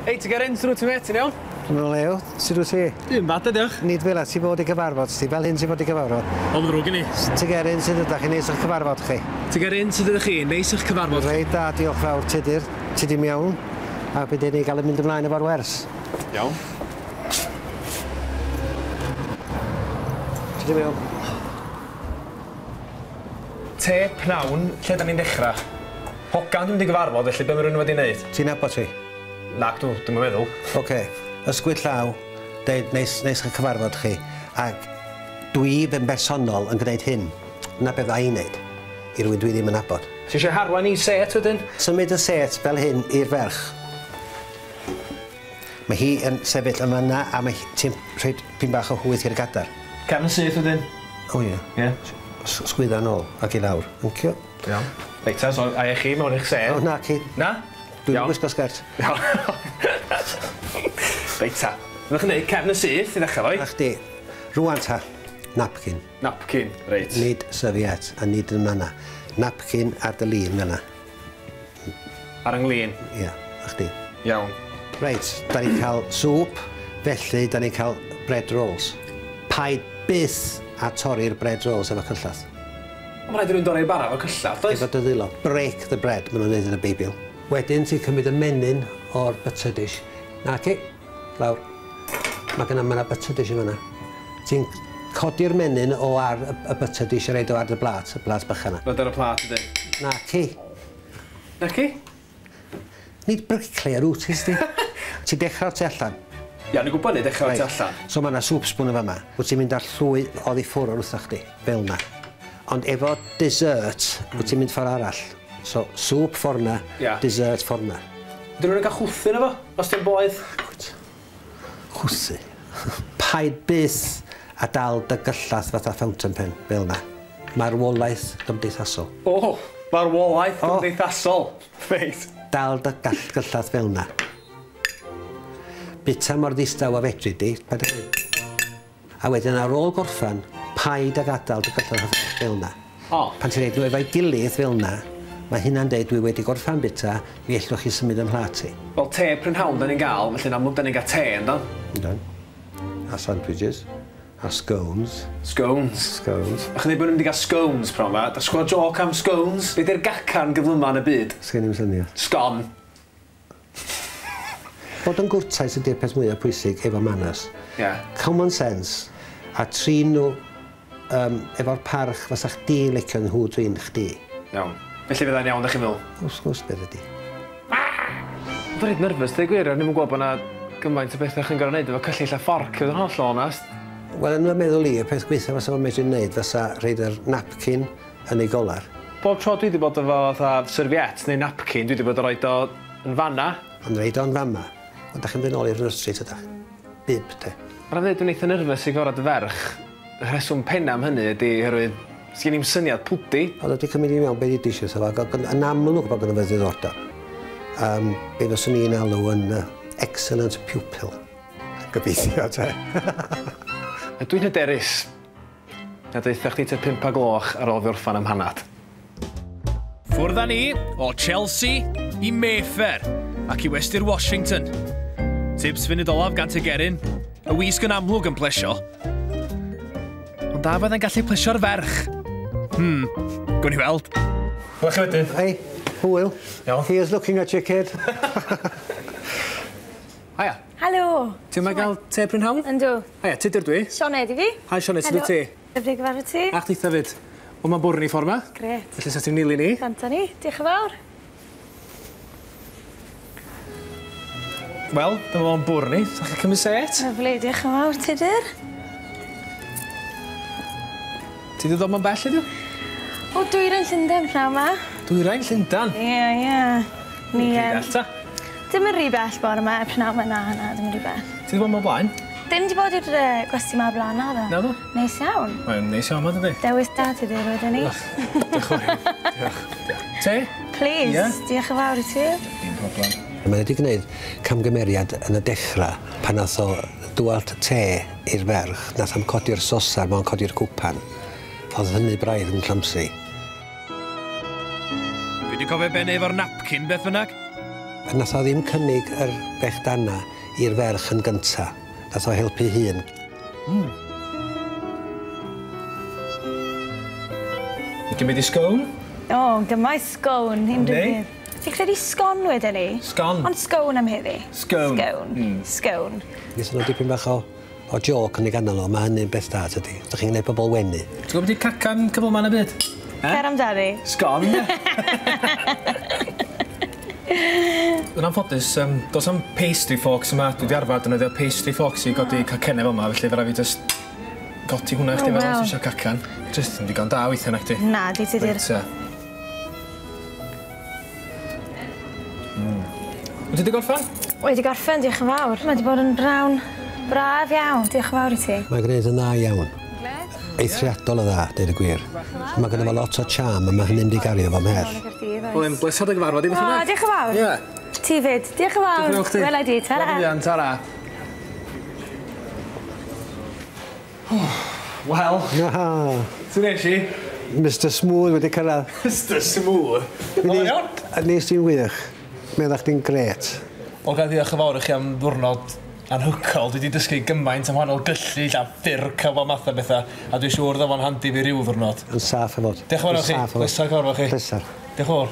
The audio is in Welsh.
Hei, ti'n Geryn, sut wyt ti mêt, ti'n iawn? Dwi'n lew, sut wyt ti? Dwi'n bad, diolch. Nid fel ti fod i gyfarfod, ti fel hyn ti fod i gyfarfod. Ond ddrwg gen i. Ti Geryn, sut ydych chi, neis o'ch cyfarfod chi? Ti Geryn, sut ydych chi, neis o'ch cyfarfod chi? Reit da, diolch fawr, Tudur. Ti dim iawn, a byd ni gael mynd ymlaen efo'r wers. Iawn. Ti dim iawn. Te, pnawn, lle da ni'n dechrau? Hogan dwi'n mynd i gyfarfod, felly be mae rhywun wedi wneud? Ti'n nabod ti? Nac dw, dwi'm yn meddwl. Oce, ysgwyd llaw, deud neis, neis eich cyfarfod chi, ac dwi fy bersonol yn gwneud hyn, na beth i'n wneud, i rywun dwi ddim yn nabod. Ti eisiau harwain i set wedyn? Symud y set fel hyn i'r ferch. Mae hi yn sefyll yma yna, a mae ti'n rhoi pyn bach o hwyth i'r gadar. Cefn syth wedyn? O ie. Ie. Sgwydda nôl ac i lawr. Thank you. Iawn. Reit ta, so a chi mewn i'ch set. O, na ci. Na? Dwi'n gwisgo sgert. Iawn. Reit ta. Fyddwch chi'n neud cefn y syth i ddechrau foi? Na chdi. Rwan ta, napkin. Napkin, reit. Nid serviette, a nid yn fanna. Napkin ar dy lin fanna. Ar yng nglin? Ie, na chdi. Iawn. Reit, da ni'n cael sŵp, felly da ni'n cael bread rolls. Paid byth a torri'r bread rolls efo cyllath. Ond mae rhaid i rywun dorri'r bara efo cyllath, does? Efo dy ddwylo. Break the bread, maen nhw'n dweud yn y Beibl. Wedyn ti'n cymryd y menyn o'r butter dish. Naci, lawr. Mae gynna, mae 'na butter dish yn fan'na. Ti'n codi'r menyn o ar y butter dish a roid o ar dy blât, y blât bychan 'na. Roid ar y plât yndi? Naci. Naci? Nid bricklayer wyt ti, sti. Ti'n dechrau o'r tu allan. Ia, o'n i'n gwybod 'ny, dechrau o'r tu allan. So mae 'na soup spoon yn fama. Wyt ti'n mynd â'r llwy oddi ffwrdd o'r wrtha chdi, fel 'na. Ond efo dessert, wyt ti'n mynd ffordd arall. So, sŵp ffordd 'na, dessert ffordd 'na. Dyn nhw'n cael chwthu na fo, os di'n boeth? Chwthu? Paid byth a dal dy gyllath fatha fountain pen, fel 'na. Marwolaeth gymdeithasol. O, marwolaeth gymdeithasol. Reit. Dal dy gyllath fel 'na. Bita mor ddistaw a fedri di, paid â gweud. A wedyn ar ôl gorffan, paid â gadael dy gyllath fel 'na. Pan ti'n neud nhw efo'i gilydd fel 'na, mae hynna'n deud dwi wedi gorffan bita, mi ellwch chi symud ym mhlat i. Wel, te prynhawn da ni'n gael, felly'n amlwg da ni'n gael te, yndan? Yndan. A sandwiches. A scones. Scones. Scones. A chi'n dweud bod nhw'n mynd i gael scones pnawn 'ma. Dach chi'n gweld joke am scones? Be di'r gacan gyflyma yn y byd? Sgen i'm syniad. Sgon. Bod yn gwrtais ydy'r peth mwyaf pwysig efo manners. Ie. Common sense. A trin nhw efo'r parch fysa chdi licio nhw drin chdi. Iawn. Felly fyddai'n iawn, dach chi'n meddwl? Wrth gwrs bydd ydi. Dwi'n reit nervous, deud gwir, o'n i'm yn gwybod bod 'na gymaint o bethau chi'n gorfod wneud efo cyllill a fforc, i fod yn hollol onest. Wel, yn fy meddwl i, y peth gwaetha fysa fo'n medru wneud fysa rhoid yr napkin yn ei golar. Bob tro dwi 'di bod efo fatha serviette neu napkin, dwi 'di bod yn rhoid o yn fan'na. Ond rhoid o'n fama, ond dach chi'n mynd yn ôl i'r nursery tydach? Bib, te. Rhaid dweud, dwi'n eitha nervous i gorau dy ferch. Y rheswm penna am hynny ydi oherwydd sgin i'm syniad pwdi. Oedd o 'di cymryd i mewn be ddeudais i wrtho fo, ac yn amlwg bod gynno fo ddiddordeb. Be fyswn i'n alw yn excellent pupil. Gobeithio, te. Dwi'n hyderus na deutha chdi tua 5 o gloch ar ôl fi orffan am hanad. Ffwrdd â ni o Chelsea i Mayfair ac i westy'r Washington. Tips funud olaf gan Tegerin, y wisg yn amlwg yn plesio. Ond a fyddai'n gallu plesio'r ferch? Gwn i weld. Wel, chi wedyn. Hei, hwyl. Iawn. Here's looking at you, kid. Haia. Helo. Ti'n ma gael te prynhawn? Yndw. Haia, Tudur dwi. Sioned i fi. Hi Sioned, sut wyt ti? Lyfli gyfarfod ti. A chditha fyd. Wel, mae'n bwrw ni ffordd ma. Grêt. Felly sa ti'n nili ni? Bant â ni. Diolch yn fawr. Wel, dyma fo'n bwrw ni. Sa chi'n cymryd set? Lyfli, diolch yn fawr, Tudur. Ti 'di dod mor bell heddiw? O, Dwyrain Llundain pnawn 'ma. Dwyrain Llundain? Ie, ie. Ni Rhy bell ta? Dim yn rhy bell bore 'ma, pnawn 'ma, na, na, dim yn rhy bell. Ti 'di bod 'ma o blaen? Dim 'di bod i'r gwesty 'ma o'r blaen, naddo. Naddo? Neis iawn. Mae'n neis iawn 'ma, dydi? Dewis da Tudur wedyn 'ny. Diolch yn fawr iawn. Diolch. Te? Plîs. Ie? Diolch yn fawr i ti. Dim problem. Mae wedi gwneud camgymeriad yn y dechrau pan nath o dwallt te i'r ferch, nath o'm codi'r sosar, mae'n codi'r cwpan. Oedd hynny braidd yn clumsy. Dwi wedi cofio ben efo'r napkin beth bynnag. Nath o ddim cynnig yr bechdanna i'r ferch yn gynta. Nath o helpu hun. Gymryd i scone? O, gymau scone, unrhyw beth. Ti'n credu sgon wedyn ni? Sgon. Ond scone am heddi. Scone. Scone. Scone. Nethon nhw dipyn bach o joc yn ei ganol o, mae hynny'n beth da, tydi. Dych chi'n gwneud pobl wenu. Ti'n gwybod beth cacan cyfl ma'n y byd? Cer amdani. Sgon. Yn anffodus, does am pastry forks yma. Dwi wedi arfer defnyddio pastry forks i godi cacennau fel yma, felly fe rai fi just godi hwnna i chdi fel os eisiau cacan. Just yn digon da weithiau na chdi. Na, di ti di'r... Wyt ti wedi gorffen? Wedi gorffen, diolch yn fawr. Mae wedi bod yn brawn braf iawn. Diolch yn fawr i ti. Mae'n gwneud yn dda iawn. Eithriadol o dda, deud y gwir. Mae gynno fo lot o charm a mae hynny'n di gario fo mhell. Wel, yn blesad o gyfarfod i beth bynnag. O, diolch yn fawr. Ie. Ti fyd. Diolch yn fawr. Diolch yn fawr. Wela i di, tara. Wela tara. Wel. Ti'n neis i? Mr Smooth wedi cyrraedd. Mr Smooth? O, iawn. Nes ti'n wych. Meddach chdi'n grêt. Wel, gael diolch yn fawr i chi am ddwrnod anhygoel. Dwi wedi dysgu gymaint am wahanol gyllu a ffyrc a bob math o bethau, a dwi'n siŵr ddo fo'n handi fi ryw ddwrnod. Yn saff efo. Diolch yn fawr i chi. Pleser cyfarfod chi. Pleser. Diolch yn fawr.